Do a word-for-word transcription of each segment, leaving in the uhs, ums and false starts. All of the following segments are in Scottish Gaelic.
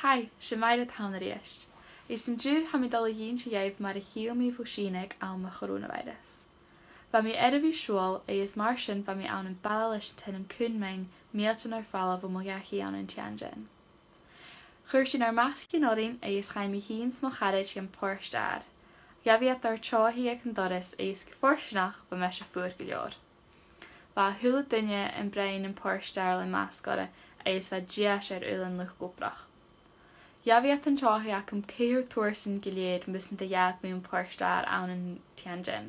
Hi, 's e Mairead a th' ann a-rithist. Is an-diugh tha mi a' dol a dh'innse dhuibh mar a thill mi bho Sìona aig àm a' chorònaibheireas. Bha mi air a bhith a' siubhal agus mar sin bha mi ann am baile leis an t-ainm Kunming, mìltean air falbh bho mo dhachaigh ann an Tianjin. Chuir sinn ar masgaidhean oirnn agus chaidh mi fhìn 's mo charaid dhan phort-adhair. Ghabh iad ar teothaidh aig an doras agus gu fortanach bha mise fuar gu leòr. Bha a h-uile duine am broinn am port-adhair le masg orra agus bha dithis air uile an luchd-obrach. Ghabh iad an teothaidh agam ceithir tursan gu lèir mus do dh'fhàg mi am port-adhair ann an Tianjin.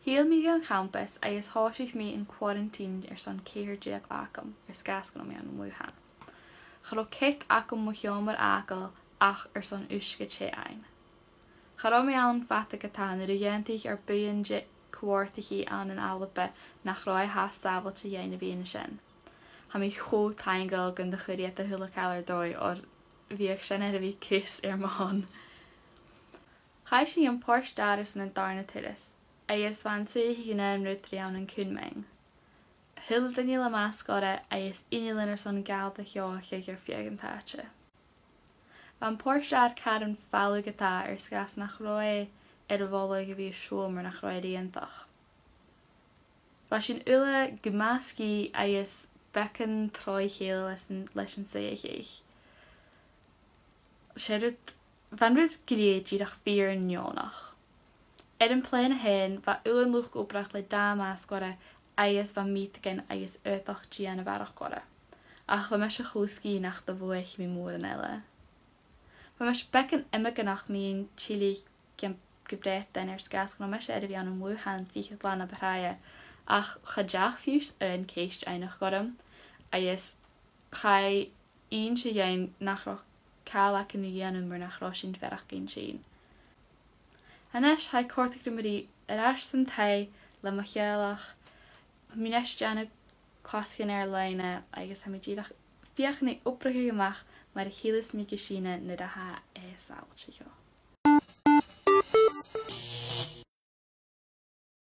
Thill mi dhan champas agus thòisich mi an quarantine airson ceithir deug latha agam air sgàth 's gun robh mi ann an Wuhan. Cha robh cead agam mo sheòmar fhàgail ach airson uisge teth fhaighinn. Cha robh mi ann fada ge-tà nuair a dh'aontaich ar buidheann de co-àrdachadh ann an Alba nach robh e fhathast sàbhailte dhuinn a bhith an sin. Tha mi cho taingeil gun do chuir iad a h-uile càil air dòigh oir bhiodh sin air a bhith cus air mo shon. Chaidh sinn am port-adhair airson an dàrna turas, agus bha an suidheachadh an aon rud ri ann an Kunming. A h-uile duine le masg orra agus innealan airson gabhail de theochaidh air feadh an t-àite. Bha am port-adhair car am falamh ge-tà air sgàth 's nach robh e air a mholadh a bhith a' siubhal mar nach robh e iongantach. Bha sinn uile gu math sgìth agus beagan troimh-a-chèile leis an, leis an suidheachadh. 'S e rud, bha an rud gu lèir dìreach fìor neònach. Air a' phlèana fhèin, bha uile an luchd-obrach le dà mhasg orra agus bha miotagan agus aodach dìon a bharrachd orra. Ach bha mise cho sgìth nach do mhothaich mi mòran eile. Bha mise beagan iomagaineach mun tilleadh gu, gu Breatainn air sgàth 's gun robh mise air a bhith ann an Wuhan fichead latha na bu tràithe, ach cha deach fiù 's aon cheist fhaighneachd orm, agus chaidh innse dhuinn nach robh càil againn ri dhèanamh mura robh sinn a' faireachdainn tinn. A-nis, tha e a' còrdadh rium a bhith air ais san taigh le mo theaghlach, tha mi a-nis a' dèanamh clasaichean air-loidhne agus tha mi dìreach a' feuchainn ri obrachadh a-mach mar a thilleas mi gu Sìona nuair a tha e sàbhailte dhomh.